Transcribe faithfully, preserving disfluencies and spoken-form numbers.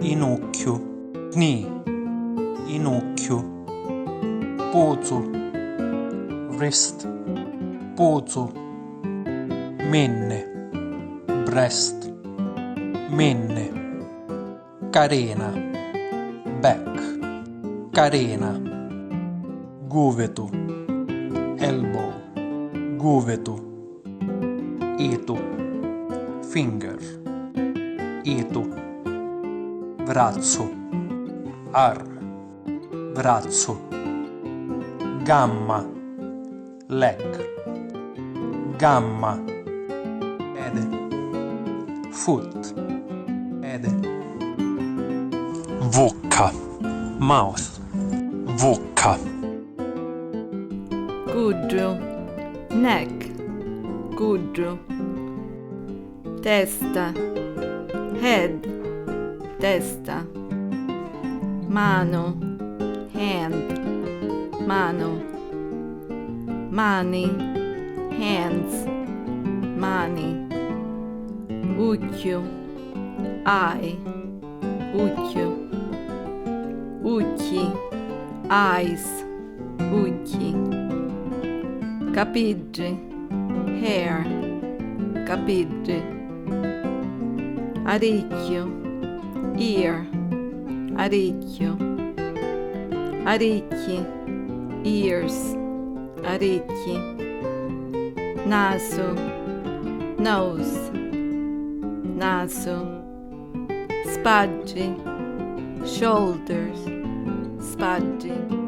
Inucchiu, knee, inucchiu. Puzu, wrist, puzu. Minni, breast, minni. Carena, back, carena. Guvitu, elbow, guvitu. Itu, finger, itu. Vrazzu, arm, vrazzu. Gamma, leg, gamma. Pede, foot, pede. Vucca, mouth, vucca. Cuddru, neck, cuddru. Testa, head, testa. Manu, hand, manu. Mani, hands, mani. Ucchiu, eye, ucchiu. Ucchi, eyes, ucchi. Capiddri, hair, capiddri. Aricchiu, ear, aricchiu. Aricchi, ears, aricchi. Nasu, nose, nasu. Spaddri, shoulders, spaddri.